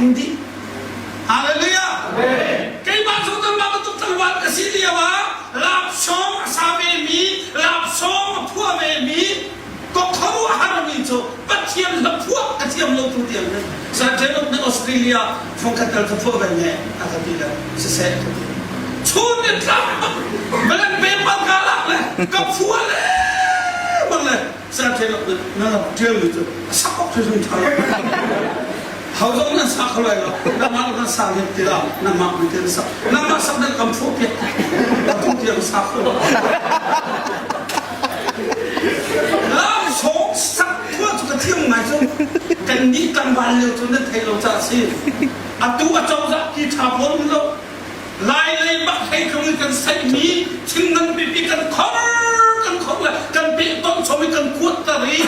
thleng dih. Hallelujah! Keimah cu nangmah bantuk tlangval ka si lio ah lapsawng a sa vemi, lapsawng a phuah vemi, ka khuaruah harmi cu Pathian hla phuah ka thiam lo tu tiang hin Sergeant nih Australia fungkhat tal ka phuah ve ne a ka ti le siseh ka ti. Chun ni tlak belen paper ka lak le ka phuah le bang le Sergeant nih na rak ṭial mi cu a sak awk hrimhrim ṭha lo. Ho zong nan sa kho lai lo. Nangmah nan sa nih tilah nangmah nih tiah na sak. Nangmah sak nan kam phuah piak. Atu tiang sa kho lo. Lamsawng sak khua cu ka thiam ngai cu. Kan nih tlangval lio cu nan thei lo caah si. Atu a cozah ki ṭha fawn lo. Lai lei bak hleitlung in kan saihmi thing ngan pipi kan khor kan khor le kan pehtonh chom i kan kuatter i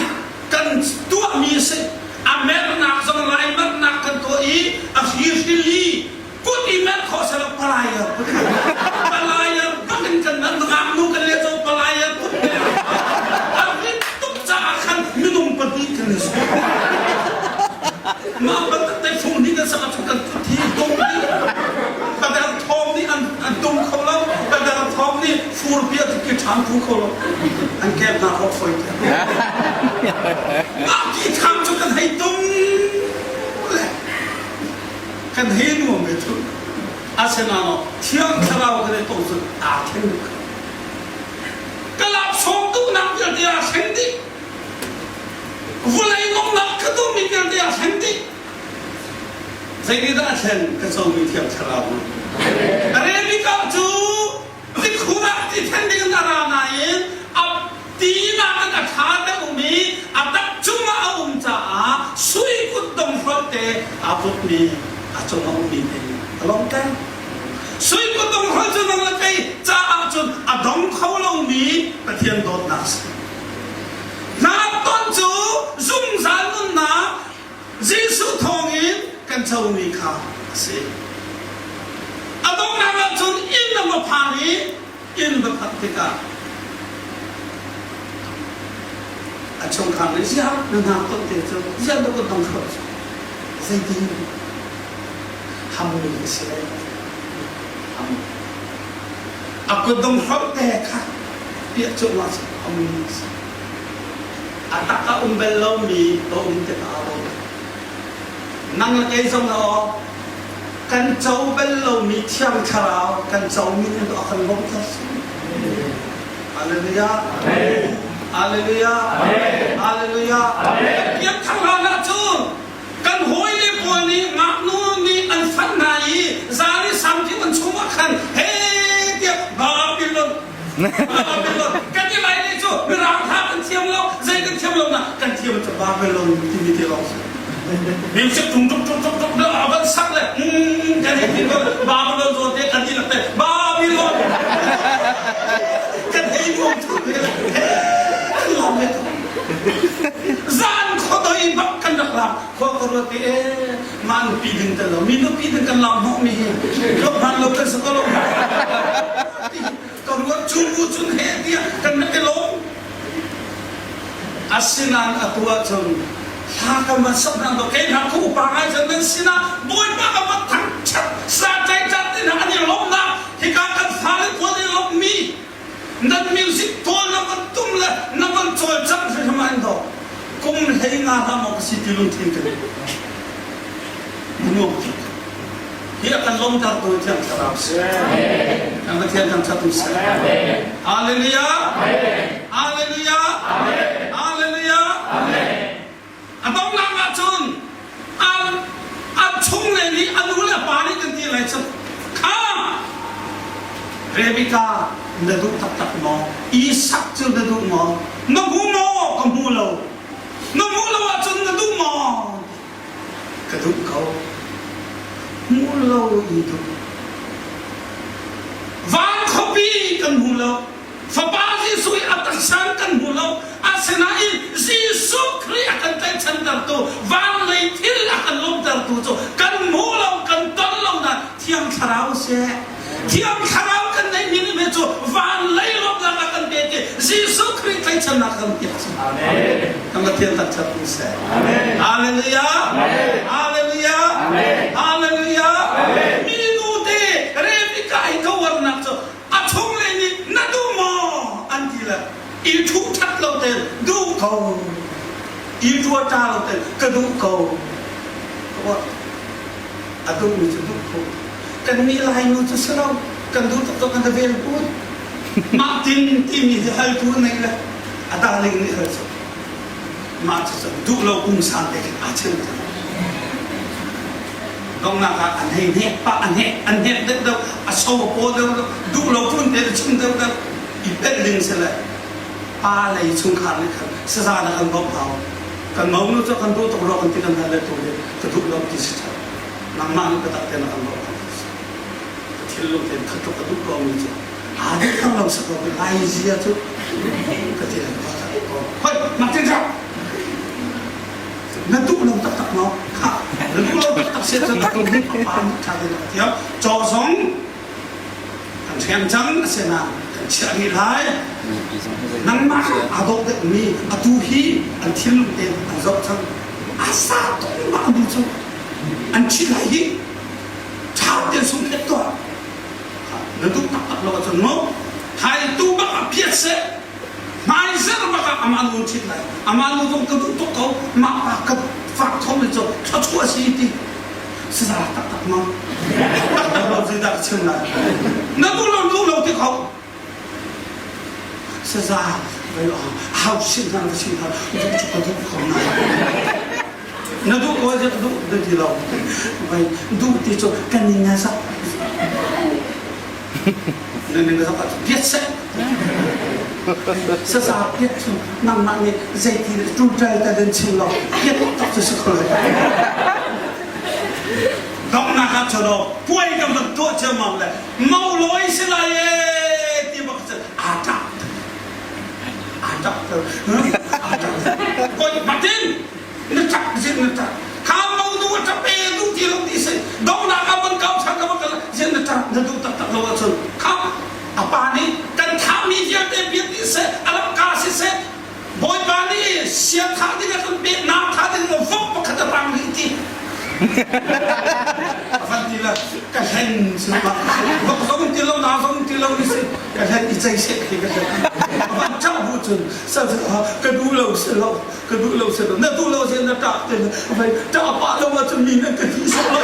kan tuahmi a si. A mernak zong lai mernak kan tuah i a hrihrili kut i merh khawh selaw palaiar palaiar bak in kan merh ngaknu kan le cu palaiar kut a rit tuk caah khan minung pahnih kan i sawm mah bantuk te fung nih kan sak ahcun kan kut hi tung nih padar thawng nih an an tum kho lo padar thawng nih furpi a ki ṭhan phu kho lo an kep hna khawh foi mah ki ṭham cu kan hei tum le kan hei nuam ve thu asinain thiang thlarau kan i tong cu aa thleng dih ka laksawng duhnak vialte aa thleng dih vulei nungnak ka duhmi vialte aa thleng dih Zeitindah a thlen ka comi thiang thlarau nih? Rebekah cu tikhur ah ti then ding in a ra nain a tinak in a ṭha deuhmi a tak cungah a um caah sui kutdong hrolh te aa putmi a cung a ummi te a lawmter. Sui kutdong hrolh cu nang le kei caah cun a dong kho lomi Pathian dawtnak a si. Hna ton cu zungzal nunnak Jesuh thawngin kan comi kha a si. A donghnak ahcun inn a va phan i inn va phak tikah a chungkhar nih ziah na hna ton te cu ziah na kut dong kho cu zeitin hammi a si lai ham a kut dong hrolh te kha piah cungah hammi a si A tak a um bal lomi a um tikah a um. Nang le kei zong aw kan co bal lomi Thiang Thlarau kan comi nih a kan bawmh si. Hallelujah. Hallelujah. Hallelujah. Piak thar hlan ahcun kan hawile pawl nih ngaknu nih an fanh hna i zan i samtling an chungah khan he tiah Babylon Babylon kan i lai ni cu mirang hla kan thiam lo zei kan thiam lo na kan thiam cu Babylon timi te lawng si music tung tuk tuk tuk tuk le a van sak le kan i ti Babylon zawn te kan ti lak te Babylon kan hei nuam tuk le kan lawm le Zan khuadoi bak kan rak lak khua ka ruat i ee mah nupi ding tel lo mi nupi ding kan lak hnawh mi hi lo hman lo kan si ko lo ka ruat cu bu cun he tiah kan rak i lawm asinain atu ahcun hla kan van sak hna lo kei hna khu upa ngai cun nan sinah bawipa ka van thangṭhat sa ṭai ṭat in an i lawmhnak hika kan fale pawl i lawmhmi Nan music pawl na van tum le na van cawlcangh hrimhrim ah in dawh. Kum hlei nga hlah maw ka si ti lungthin ka ngei. Nuam tuk. Hi a kan lawmtertu Thiang Thlarau si. Kan Pathian thangṭhat um seh. Hallelujah. Hallelujah. Hallelujah. A donghnak ahcun an an chungle nih a nu le a pa nih kan ti lai cu kha Rebecca na duh taktak maw Isak cu na duh maw na hmu maw ka hmu lo na hmuh lo ahcun na duh maw ka duh ko hmu lo i duh van khuapi kan hmu lo Fapa Jesuh i a taksa kan hmu lo. Asinain Jesuh Khrih a kan tlaihchantertu, van lei thil a kan lawmtertu cu kan hmu lo, kan ton lo nain Thiang Thlarau seh. Thiang Thlarau kan neihmi nih hme cu van lei lawmhnak a kan pek i Jesuh Khrih tlaihchannak kan piak cu. Amen. Kan Pathian thangṭhat in seh. Amen. Hallelujah. Amen. Hallelujah. Amen. I ṭua ṭa lo tein ka duh ko. A duhmi cu duh ko. Kannih Lainu cu si lo. Kan duh tuk kan vel put. Mah tin timi hi haltu a nei le a darling nih hal cu. Mah cu duh lo pungsan te khin aa chim cang. Donghnak ah an hei hnek pah an hnek an hnek deuh deuh a so paw deuh deuh duh lo phun te chim deuh deuh i pelh ding si le pa lei chungkhar nih khan saza na kan bawmh hau kan monu cu kan duh tuk rua kan ti kan hal le tu hi ka duh lo ti si ṭheo nangmah nih biatak te na kan bawmh hau ti si ka thinlung tein khat tluk ka duh ko mi cu aa duh thang lo sa ko lai zia cu ka ti le ka ka ko hoi mak tin na duh lo taktak maw kha na duh lo taktak si cun a tum a pa nih ṭha tein a thiam caw zong kan hrem cang a si na kan chiah rih lai nangmah aa dawh deuhmi atu hi an thinlung tein an zoh cang a sa tuk mah nu cu an ṭhit lai hi ṭha tein sung khet tuah na duh taktak lo ahcun maw hai tu bak ah phiat seh hmaizer bak ah amah nu ṭhit lai amah nu zong ka duh tuk ko mah pa ka fak thom cu thluachuah si ti saza taktak ma taktak lo zeidah ka chim lai na duh lo duh lo ti kho saza vai hau sin hna ka sin hna duh cu ka duh ko na na duh ko ka duh na ti lo vai duh ti cu kan ning a sak na ning a sak piat seh saza piat cu nangmah nih zeiti ṭulṭal ta den chim lo piat tak cu si kho lai donghnak ah cun puai kan van tuah ciammam le maulawi si lai ee ti bak cu aa ṭap aa ṭap aa ṭap koi Martin na ṭap zin na ṭap kha mo nu a ṭap e duh ti lo ti si donghnak ah van kau ṭhan ka van kal zin na ṭap na duh taktak lo ahcun kha a pa nih kan thahmi vialte biak dih seh a lamka siseh Bawipa nih sia thah ding a kan pek nak thah ding a vok pakhat a tang rih ti a van ti la ka hlen vok zong ti lo na zong ti lo ni si ka hlen i cei seh khi ka hlen a van ṭah bu cun sal ka duh lo si lo ka duh lo si lo na duh lo si na ṭah te vai ṭah pah lo ahcun mi nan ka ti sawh lo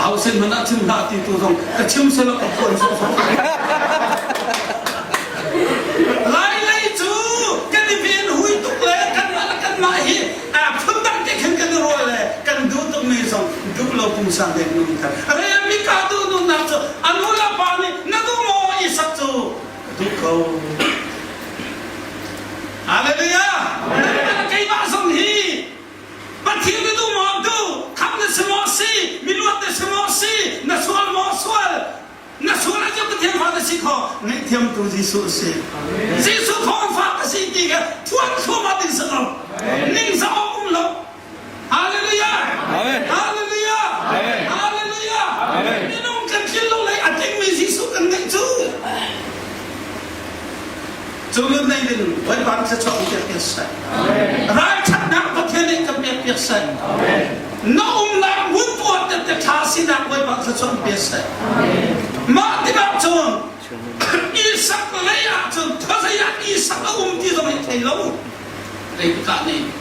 Au sin hmanh ah chim hlah ti tu zong ka chim selaw ka phuan sawsawh. Lai lei cu kan i ven hui tuk le kanmah le kanmah hi phundang te khin kan i ruah le kan duh tukmi zong duh lo pungsan dek nun khan remi ka duh nunnak cu a nu le pa nih na duh maw Isak cu ka duh ko. Hallelujah! Keimah zong hi Pathian na duh maw duh, khamh na si maw si, miluat na si maw si, na sual maw sual, na sual ahcun Pathian fa na si kho, ngaihthiamtu Jesuh a si. Jesuh thawngfa ka si ti kha phuan thluahmah ding si lo. Ningzah awk um lo. Hallelujah! Hallelujah! Hallelujah! Minung kan thil lo lei a tlingmi Jesuh kan ngeih cu. Cu nun nei ding Bawipa nih thluachuah kan pek piak seh. Ralṭhatnak Pathian nih kan pek piak seh. Na umnak hmun tuah te ṭha sinak Bawipa thluachuah kan pe seh. Mah tikah cun Isak lei ah cun khuazei ah Isak a um ti zong hi thei lo. Rebekah nih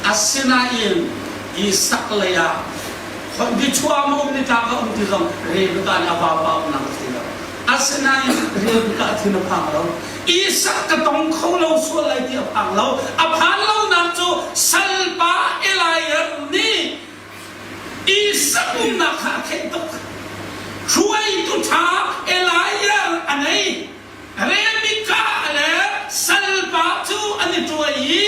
asinain Isak lei ah nichuah ma um nitlak a um ti zong Rebekah nih a vapa umnak a thei lo. Asinain Rebekah thin a phang lo. Isak ka tong kho lo sual lai ti a phang lo. A phan lonak cu salpa Eliah nih Isak umnak kha a theih tuk. Hruaitu ṭha Eliah a nei. Rebekah le salpa cu an i ṭuai i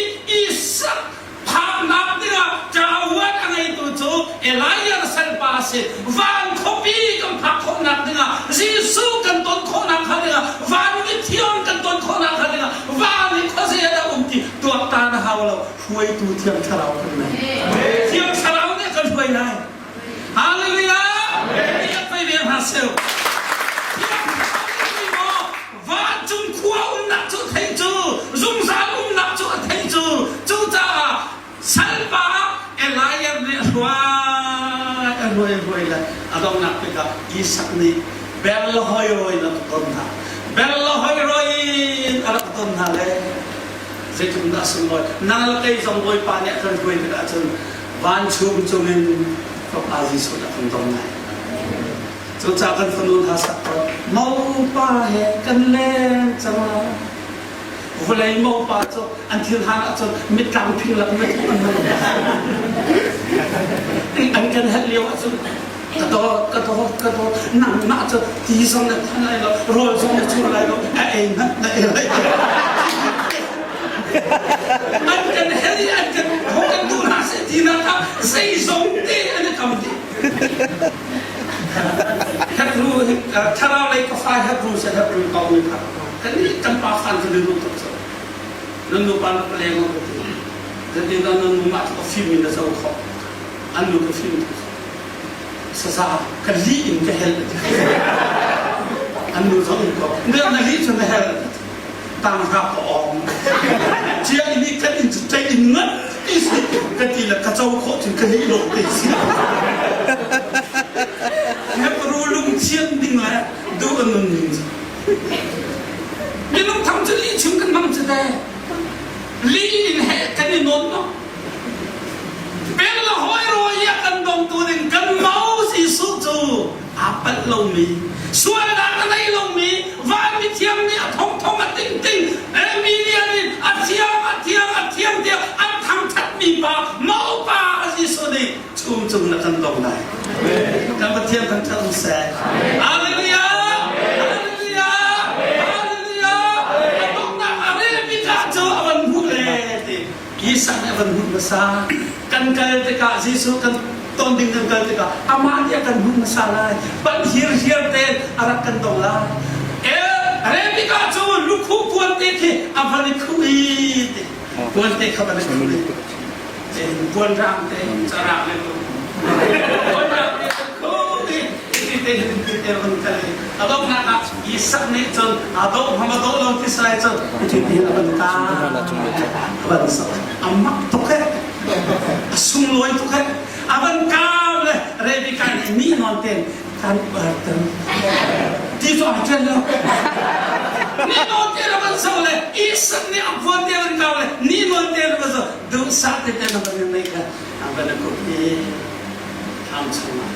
Isak phaknak dingah ṭavuan a ngeitu cu Elijah salpa a si. Van khuapi kan phak khawhnak dingah Jesuh kan ton khawhnak hnga dingah van mithiang kan ton khawhnak hnga dingah van i khuazei ah dah um ti tuaktan a hau lo. Hruaitu Thiang Thlarau kan nei. Thiang Thlarau nih a kan hruai lai. Hallelujah! Pei ve hna seh. Vancung khua umnak cu thei cu zungzal umnak cu a thei cu cucaah salpa Eliab nih a hruai a hruai a hruai le a donghnak tikah Isak nih Bel hoi roi na ton hna. Bel hoi roi in a rak ton hna le zeitluk dah sunglawi. Nang le kei zong Bawipa nih a kan hruai tikah cun vanchung cungin Fapa Jesuh a kan don lai. Cucaah kan fanu hna sak ko mopa he kan leng cang lai. Vawlei mopa cu an thil han ahcun mittlang phing lak mit an hman. An kan helh lio ahcun ka dawt ka dawt ka dawt nangmah cu ti zong na than lai lo rawl zong na chur lai lo a ei hmanh na ei lai an kan hel i an kan ho kan duh hna seh ti na kha zeizong te an i kam dih Hebrew thlarau lei ka fa Hebrew se Hebrew kong mi kha kan nih kan pa fan kan nu tuk cu nan nu pa na paleng ko ti zetin dah nan nu mah cu ka fim in na zo kho an nu ka fim tuk saza ka li in ka hel an nu zong in ko ne na li cu na hel tang hra ka ong cia ini kan in cu in ngat ti si ka ti le ka co khawh cun ka li lo te si Hebrew lungthian ding le duh a nun ning cu minung tham cu li chung kan hmang cu te li in he kan i nawn no peng le hoi rawi a kan dongtu ding kan mau Jesuh cu aa palh lomi sualnak a nei lomi van mithiam nih a thongthong a tingting million in a thiang a thiang a thiang tiah an thangthatmi pa mopa a Jesuh nih chung cung na kan dong lai kan Pathian thangthat um seh Hallelujah Hallelujah Hallelujah a donghnak a relmi ka cu a van hmuh le ti Isak nih a van hmuh hmasa. Kan kal tikah Jesuh kan ton ding kan kal tikah amah nih a kan hmuh hmasa lai. Pan hirhiar tein a rak kan dong lai. E Rebekah cu lukhuh puan te khi a van i khuh i ti. Puan te kha van i khuh i. Puan rang te carang le puan rang te khuh i ti te ti te van kal i a donghnak ah Isak nih cun a doh hmang a doh lo ti sai cun ti ti a van ta a van sak a mak tuk he a sunglawi tuk he a van kau le Rebekah nih mi nawn ten kan barter ti cu ai ṭhen lo ni nawn te a van zo le Isak nih a puan te van kau le ni nawn te a van zo duhsah te te na van nei kha a van a kup i thlam chungah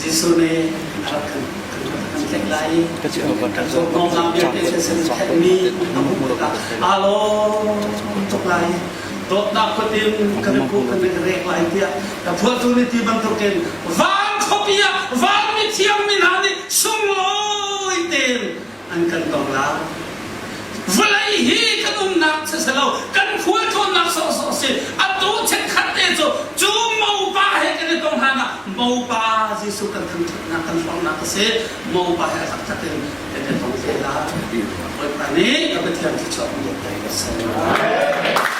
Jesuh nih a rak kan kan tlaih lai i kan zawtnak vialte thisen thekmi a hmuh tikah aa lawm tuk lai dawtnak kut in kan i kuh kan i rek lai tiah ka phuahtu nih ti bantukin van khuapi ah van mithiang mi hna nih sunglawi tein an kan tong lai. Vawlei hi kan umnak si si lo, kan khualtlawnnak sawhsawh si. Atu chikkhat te cu cu mopa he kan i tong hlan ah mopa Jesuh kan thangṭhatnak kan hlorhnak a si. Mopa he a taktak in kan i tong te lai. Bawipa nih a Pathian thluachuah kan dawt ko seh.